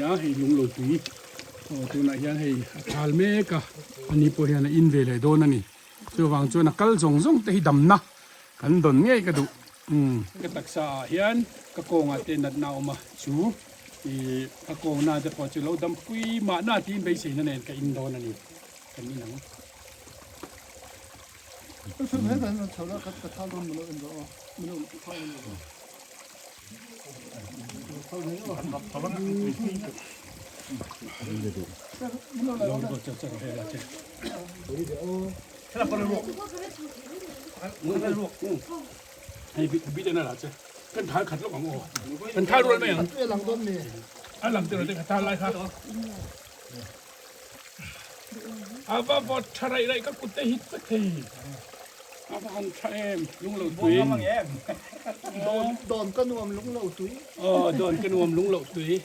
A hei lung lo tui aw tunah hian hei a thal mek a ani pawh hian a in ve leh dawn a ni chuvang chuan a kal zawng zawng te hi damna kan dawn ngei ka duh umm ka taksa ah hian ka kawngah te natna a awm a chu ih ka kawngna te pawh chu lo dampui mahna tiin beiseina nen ka in dawn a ni kan in ang. A va vawt tha raih raih ka kut te hit vek thei. A va han tha em lung lo tui. Dawn ka nuam lung lo tui. Aw dawn ka nuam lung lo tui.